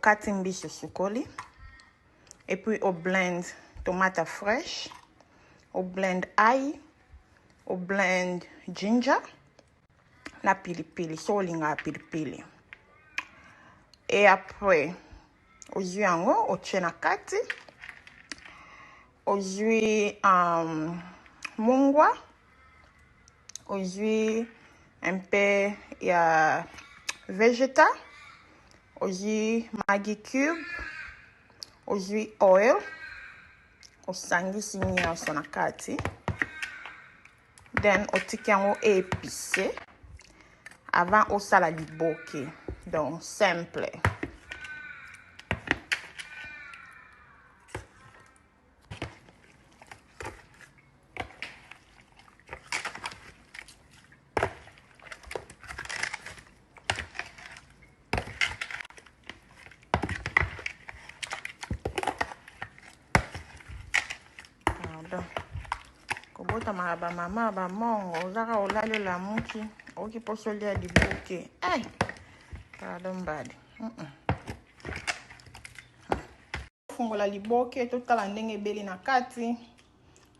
Okati mbisi osukoli et puis o blend tomate fraîche, o blend ail, o blend ginger na pilipili soki olingaka pilipili. Et après ozwi yango otie na kati, ozwi mungwa, ozwi un peu ya vegeta, ozwi Maggi cube, ozwi oil, osangisi nyonso na kati, then otiki yango épice avant osala liboke. Donc simple. Pardon. Kobotamaka bamama bamongo ozaka olali olamuki oki mposa olia liboke eh! Pardon mbadi. Fungola liboke totala ndenge ebeli na kati.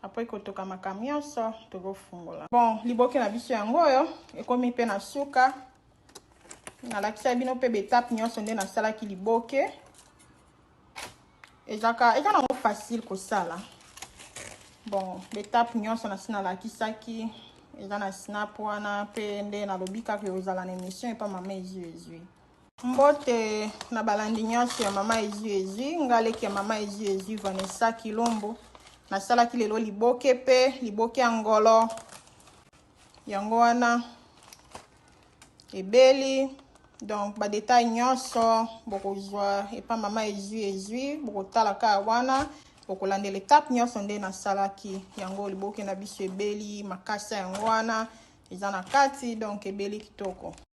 Après kotoka makambo nyonso tokofungola. Bon, liboke na biso yango oyo ekomi mpe na suka. Nalakisa bino mpe betape nyonso nde nasalaki liboke. Ezaka eza nango facile kosala. Bon, betape nyonso nasi nalakisaki eza na snap wana mpe nde nalobi kaka ozala na émission epa mama ezwi ezwi. Mbote na balandi nyonso ya mama ezwi ezwi, nga leki ya mama ezwi ezwi Vanessa Kilombo. Nasalaki lelo liboke mpe liboke ya ngolo. Yango wana ebeli. Donc ba détail nyonso bokozwa epa mama ezwi ezwi, bokotala kaka wana, bokolandela etape nyonso nde nasalaki yango. Liboke na biso ebeli makasa yango wana eza na kati, donc ebeli kitoko.